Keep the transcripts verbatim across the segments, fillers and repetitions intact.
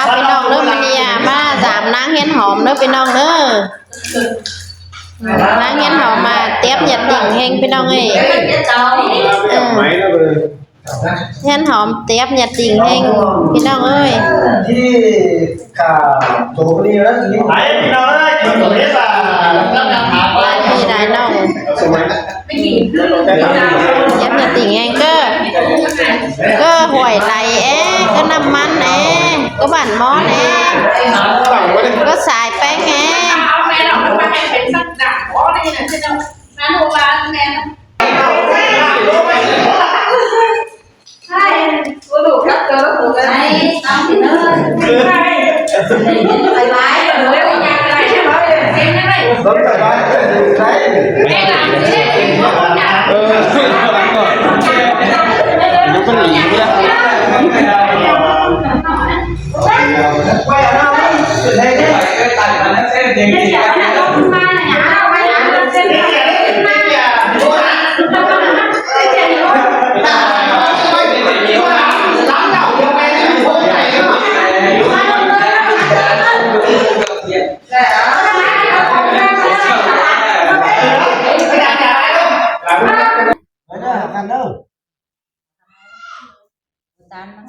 Áo ꞌpi ꞌnọng ꞌnớ, ꞌmự ꞌnị ꞌa ꞌmá dám ꞌnáng Hiến Hom ꞌnớ ꞌpi ꞌnọng ꞌnớ. ꞌNáng Hiến Hom ꞌmá tép nhật tỉnh ꞌhẹng ꞌpi ꞌnọng ơi. Hiến Hom tép nhật tỉnh ꞌhẹng ꞌpi ꞌnọng ơi. Đái ꞌnọng. Tép nhật tỉnh ꞌhẹng ꞌcọ. ꞌCọ huổi đảy é, ꞌcọ ꞌnặm ꞌmắn é, ꞌcọ bản ꞌmón é, ꞌcọ sai ꞌpéng é.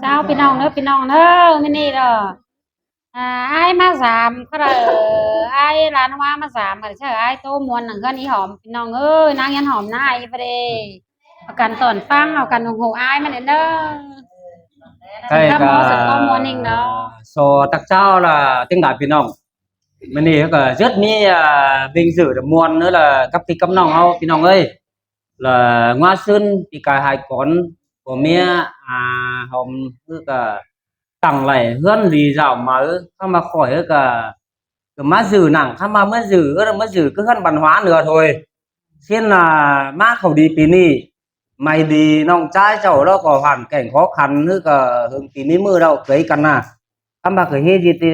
Chào ꞌpi ꞌnọng ꞌnớ, ꞌpi ꞌnọng ꞌnớ, ꞌmự ꞌnị ꞌnớ. À, ải ꞌmá dám, ꞌcọ đảy ải lan hoa ꞌmá dám, ꞌcọ đảy ải ꞌtố ꞌmuôn nẳng ꞌhướn ꞌí Hom ꞌpi ꞌnọng ơi, ꞌnáng Hiến Hom ꞌnớ ải ꞌva đê. Au căn tỏn ꞌphắng, au căn ủng hộ ải ꞌmá ꞌnớ. Cái ꞌcọ ꞌcọ ꞌmuôn ꞌnịnh ꞌnớ. So tắc cháo là tiếng Đại ꞌpi ꞌnọng. ꞌMự ꞌnị ꞌcọ rất ꞌmí, à, vinh dự được ꞌmuôn ꞌnớ là cắp ꞌpi cắp ꞌnọng ꞌháu ꞌpi ꞌnọng ơi. Là ꞌnga ꞌsướng ꞌpi cai hai cón, ꞌpo ꞌmía, à, Hom ꞌcọ tẳng đảy ꞌhướn đi dảo máư, ꞌkhắm ꞌva khỏi ꞌcọ, ꞌcọ ꞌmá dự nẳng, ꞌkhắm ꞌva ꞌmá dự, ꞌcọ ꞌmá dự ꞌcọ ꞌhướn văn hóa ꞌnứa thôi. ꞌSướng là ꞌmá khảu đi ꞌpi ꞌnị, ꞌmạy đi ꞌnọng ꞌchái chảu ꞌlẹo ꞌcọ hoàn cảnh khó khăn, ꞌcọ hưng ꞌpi ꞌnị ꞌmự ꞌlẹo cưới căn ꞌnạ. ꞌKhắm ꞌva ꞌcọ ꞌhế ꞌdệt, ơ,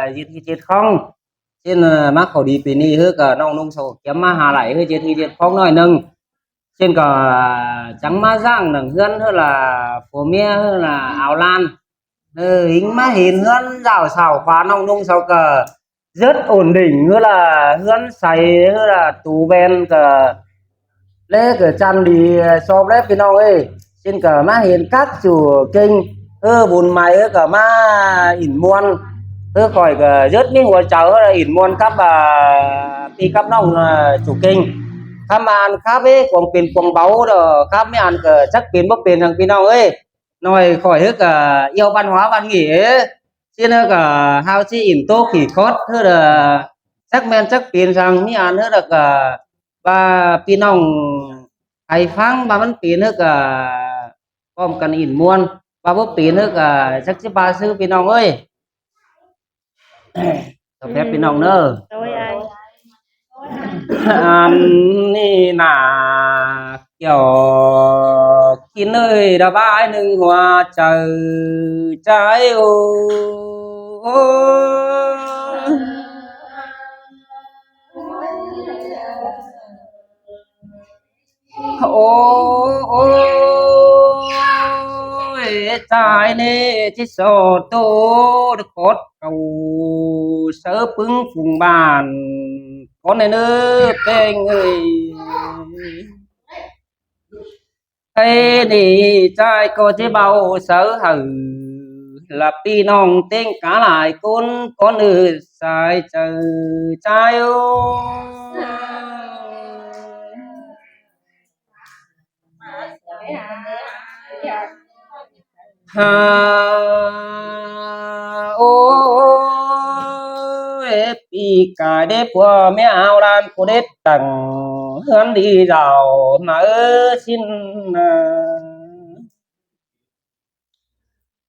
ꞌdệt ꞌhế ꞌdệt khong. ꞌSướng, ơ, ꞌmá khảu đi ꞌpi ꞌnị ꞌcọ ꞌnọng ꞌnung sau kiêm ꞌmá ha đảy ꞌhế ꞌdệt ꞌhế ꞌdệt khong ꞌnọi ꞌnưng. ꞌSướng ꞌcọ, ơ, chắng ꞌmá ꞌdặng nẳng ꞌhướn ꞌcọ là ꞌpo ꞌmía ꞌcọ là ao lan. Ơ, hính ꞌmá hên ꞌhướn dảo sảo khóa ꞌnọng ꞌnung sau ꞌcọ rất ổn định, ꞌcọ là ꞌhướn say, ꞌcọ là tú ven ꞌcọ ꞌlé ꞌcọ chăn đi, ơ, sóp ꞌlé ꞌpi ꞌnọng ơi. ꞌSướng ꞌcọ ꞌmá hên cắp ꞌchu kêng, ơ, bun ꞌmạy, ơ, ꞌcọ ꞌmá ỉn ꞌmuôn, ơ, khỏi ꞌcọ rất ꞌmí hua chaư, ơ, ỉn ꞌmuôn cắp, à, ꞌpi cắp ꞌnọng, ơ, ꞌchu kêng. ꞌKhắm ꞌva ăn khắp ꞌhế cuông pên cuông báu đó, khắp ꞌmí ăn ꞌcọ chắc pên báu pên hăng ꞌpi ꞌnọng ơi. ꞌNọi khỏi ꞌcọ, à, yêu văn hóa văn nghệ ꞌhế. ꞌSướng ꞌcọ, à, hao ꞌchí ỉn ꞌtố khỉ khót, ꞌhứ là chắc ꞌmen chắc pên hăng ꞌmí ăn ꞌhứ là ꞌcọ, à, ꞌva ꞌpi ꞌnọng hảư ꞌphắng ꞌva ꞌmắn pên ꞌhứ ꞌcọ, à, ꞌcóm căn ỉn ꞌmuôn, ꞌva báu pên ꞌhứ ꞌcọ, à, chắc ꞌchí ꞌva ꞌsứ ꞌpi ꞌnọng ơi. Cho phép ꞌpi ꞌnọng ꞌnớ. Ăn ꞌnị ꞌnạ, kiẻo kin ơi, đã bái nưng hua chaư, ꞌchái ơi. Ôi, ôi, ꞌchái ꞌnị ꞌchí so tô được khót cầu sớ pứng phung bản con này nữa, ꞌpéng ơi. Ê, ꞌnị ꞌchái ꞌcọ ꞌchí báu sớ hảư là ꞌpi ꞌnọng ꞌtếng cá lai ꞌcốn, con ư sai chaư ꞌchái ơi. Ha, ôi, pi cai đế pua mé ao đan cô đế tẳng hướn đi dạo mà ơ xin à.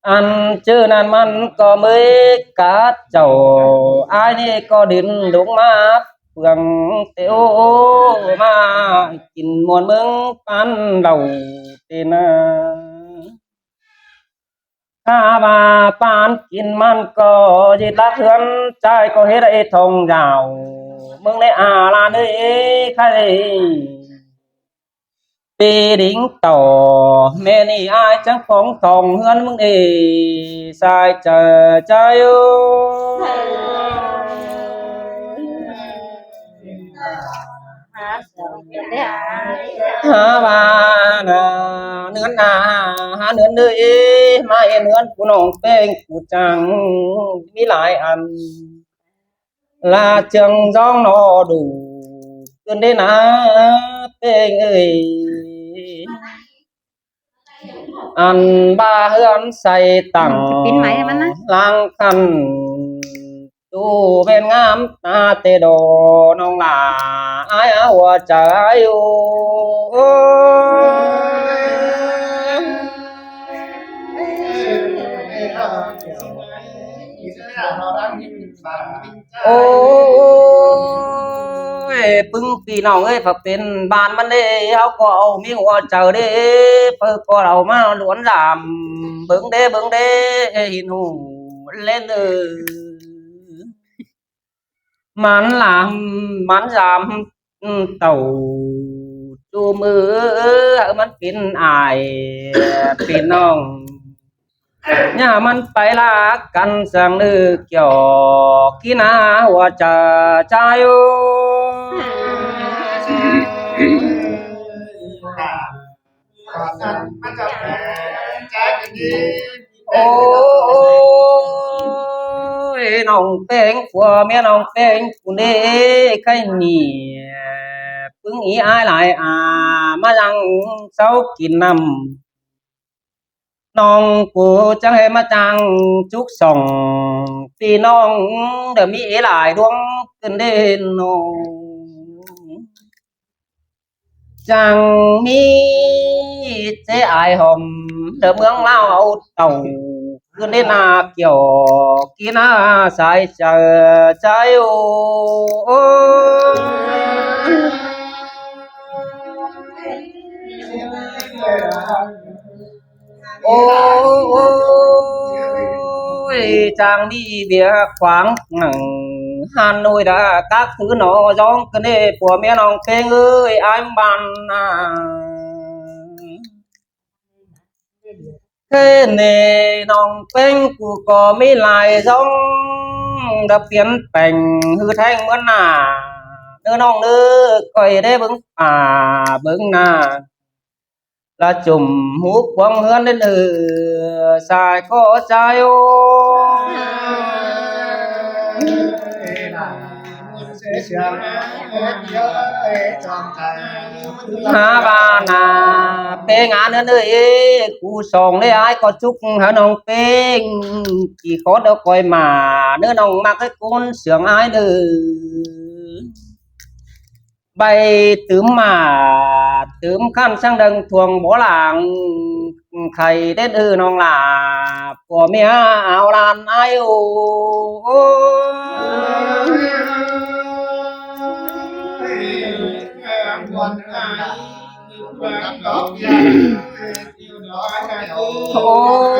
Ăn chư nan măn ꞌcọ ꞌmới cá chảu ai ꞌnị ꞌcọ đin đúng mát phường tếu mà kin muôn ꞌmướng pan lầu tên à. Cá mà pan kin măn ꞌcọ ꞌdệt lác hướn ꞌchái ꞌcọ ꞌhế đảy thông dạo ꞌmướng ꞌnị à là ꞌnị khay. Pê đing tỏ mẹ nị ai chắng phóng thòng hươn mưng ê sai chở chai ơ. Há ba na nươn na há nươn đơi ê mai nươn cú nòng pêng cú chăng mí lai ăn. Là trường gióng nó đủ cơn đến á pêng ơi. Ăn ba hươn say tặng Pin máy em ăn á. Lang khăn tu bên ngắm ta tê đồ nông là ai áo hùa trời ai u. Ôi, pưng pì nòng ơi, phật pên bàn măn đê, háo có âu miếng hoa chầu đê, phơ có âu mà luốn giảm, bướng đê, bướng đê, ê, hin hủ lên ư. Mắn làm, mắn giảm, ừ, tàu, chu mư, hơ mắn pin ai, pin nòng. Nhà mắn pay lá căn sang lư kiểu kí ná hùa chà chai ô. Ôi, nòng pêng của mẹ nòng pêng của nê khay nì. Pưng ý ai lai à, mà răng sáu kín năm. Nòng của chăng hê mà chăng chúc sòng, pì nòng đờ mi ế lai đuông cơn đê nô. Chăng mi chế ai hòm đờ mương lao âu tàu, cơn đê na kiểu kí na sai chở chai ô. Ôi, ôi, chàng đi việc khoáng nặng Hà Nội đã các thứ nó gióng cái này của mẹ nòng kênh ơi ai bàn à. Cái này nòng kênh của có Mỹ lai gióng đã biến thành hư thanh mướn à. Nơ nòng nơ coi đế bứng à bứng nà. Là chùm hú quăng hươn đến ừ sai có sai ô. Há ba nà pê ngã nơ nơ ê cú sòng lê ai có chúc há nòng pê. Chỉ có đâu coi mà nơ nòng mắc cái cún sướng ai nơ. Bay tứm mà tứm khăn sang đằng thuồng bó làng khay đến ư nòng là của mẹ áo lan ai ô. Ôi,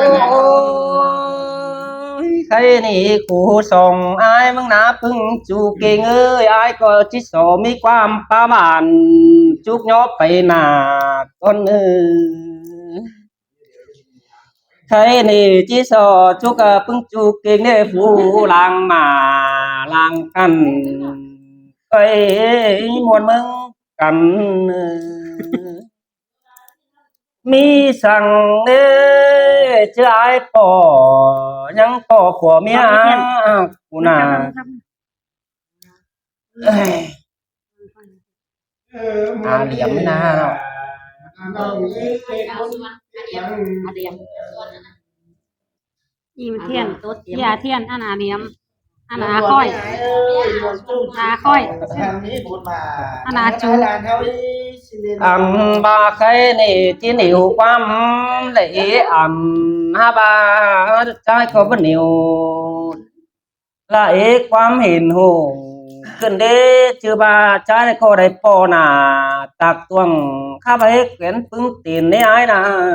khay nị cú sòng ai mưng ná pưng chu kêng ơi ai có chí sổ mi quam pa bản chúc nhó pay nà con ơi. Khay nị chí sổ chúc à pưng chu kêng nê phú làng mà làng căn khay muôn mưng căn. Mi sang đê chứ ai có nhắn có của mi à. Cú nà à liếm na nó. Im thiên, ya thiên ăn à liếm. Ăn à khói. À khói. Ăn à chú. Ăn ba khay nị chí níu quam lệ ăn há ba trái có bất níu. Là ế quam hên hổ cơn đế chứ ba trái có đáy pò nà tạc tuồng khắp hết quyến pứng tiền nế ái nà.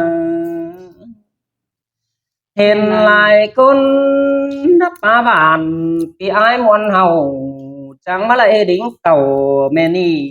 Hên lai côn đắp ba bản pì ái muôn hầu chẳng má lại đính tàu mê ni.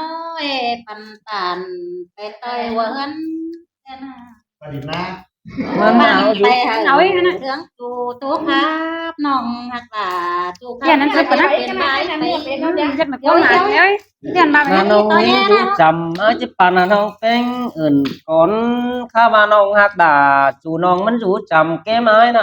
ơi, păn tản pay ꞌtoi ꞌhướn. Pay đi na. Mơn ꞌmắn áo pay ꞌhướn. Áo ꞌhướn. Sướng chủ tố khắp ꞌnọng ꞌhặc đà chủ khắp. Yên ăn sắp păn na. Yên mà có ngại ơi. Yên mà ꞌmắn ꞌnọng ꞌhướn dú chăm ꞌmá chứ păn ꞌnọng ꞌpéng ứn cón khắp ꞌnọng ꞌhặc đà chủ ꞌnọng ꞌmắn dú chăm ké ꞌmá na.